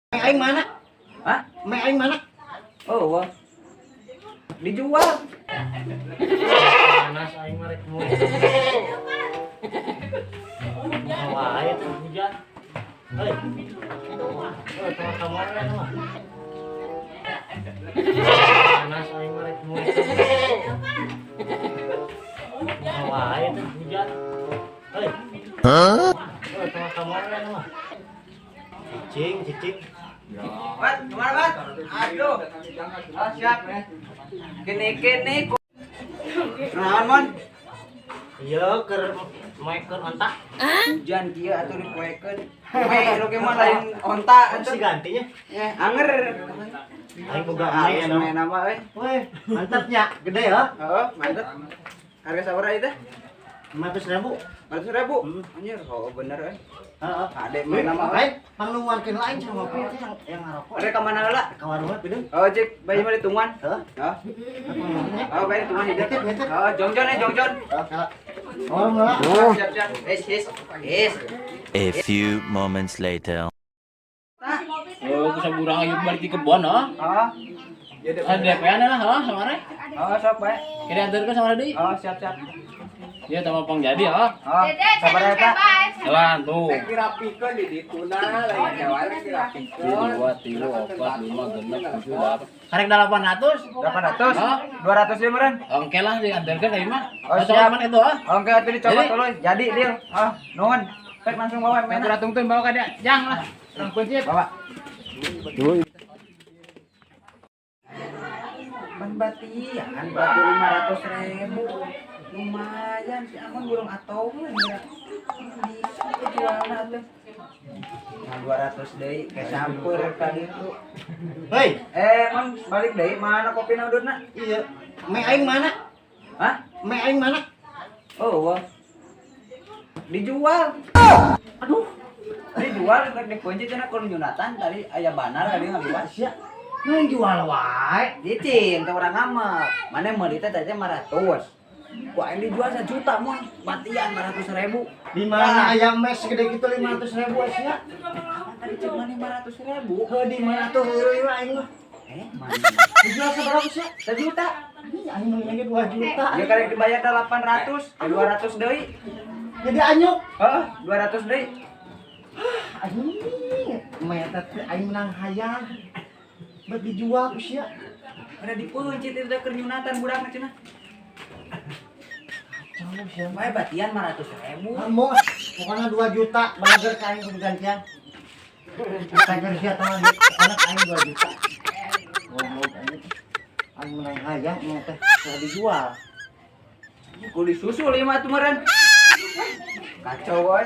Aing mana? Hah? Me aing mana? Oh, wah. Dijual. Panas aing mah rek moe. Wae tuh hujan. Hei. Oh, tengah kamar mah. Panas aing mah rek moe. Wae tuh hujan. Hei. Oh, tengah kamar mah. Cicing, cicing. Bat, kemana, Bat? Aduh. Oh, siap. Kini kini. Naon, Mon? Iya, keur moekeun onta. Hujan kieu atuh dipoekeun. Me, lu ge mah lain onta atuh. Si gantinya. Ya, anger. Aing boga me Halus anu. me nama euy. Weh, mantapnya, gede ya. Heeh, mantep. Harga sabaraha ieu teh? 500.000. 400.000. Hmm. Anjir, oh bener euy. Heeh. Ade me nama euy. Aing pangluarkeun lain sama ngopi teh yang ngarokok. Ada ka mana heula? Ka warung pideung. Oh, cik, bayi mah ditungguan. Heeh. Heeh. Oh, bayi ditungguan hidup. Nitip, nitip. Oh, jongjon ya, jongjon. Oh, enggak. Oh, siap, siap. Es, es. Es. A few moments later. Oh, ku saburang ayo balik di kebon, oh. Oh. Ada DP-an lah, oh, sama re. Oh, sok bae. Kira antarkeun sama deui. Oh, siap, siap. Ya tambah pang jadi, oh. Oh, sabar eta. Jalan tuh. Dirapikeun di dituna lain jawa dirapikeun. 2, 3, 4, 5, 6, 7, 8. Karek 800. 800. Hah? 200 deui meureun. Oke lah diantarkeun ka imah. Oh, Oh, siap. mana itu, oh. Oke, atuh dicoba Jadi? tuluy. Jadi deal. Oh, nuhun. Pek langsung bawa mena. Tungtun bawa ka dia. Jang lah. Urang kuncit. Bawa. Ban batian batu 500.000. Lumayan si Amon burung atau ya. Bisa jualna tuh. Nah, 200 deui kayak sampur kali itu. Hei, Eh, Mon, balik deui mana kopina udutna? Iya. Me aing mana? Hah? Me aing mana? Oh, wah. Dijual. Aduh. Dijual rek dikunci cenah keur nyunatan tadi aya banar tadi ngaliwat. sia. Main jual wae. Cicing ke urang ngamek. Mana meuli teh tadi 500. Ku aing dijual 1 juta mun batian 500.000. Di mana ayam mes segede gitu 500.000 sia? Tadi cek mana 500.000. Heuh, di mana tuh heureuy mah aing mah. Eh, mana? Dijual sabaraha sia? 1 juta. Ih, aing mah lagi 2 juta. Ya karek dibayar 800, 200 deui. Jadi anyuk. Heeh, 200 deui. Anjing, meta teh aing menang hayang. Bet dijual ku sia. Ada dikuncit itu teh keur nyunatan budakna cenah. Kacau sia. Bae batian 500.000. Kamu pokoknya 2 juta balager ka aing kudu gantian. Tager sia tah pokoknya ka aing 2 juta. Goblok anjing. Aing menang hayang emang teh teh dijual. Kudu disusul ieu mah atuh meureun. Kacau euy.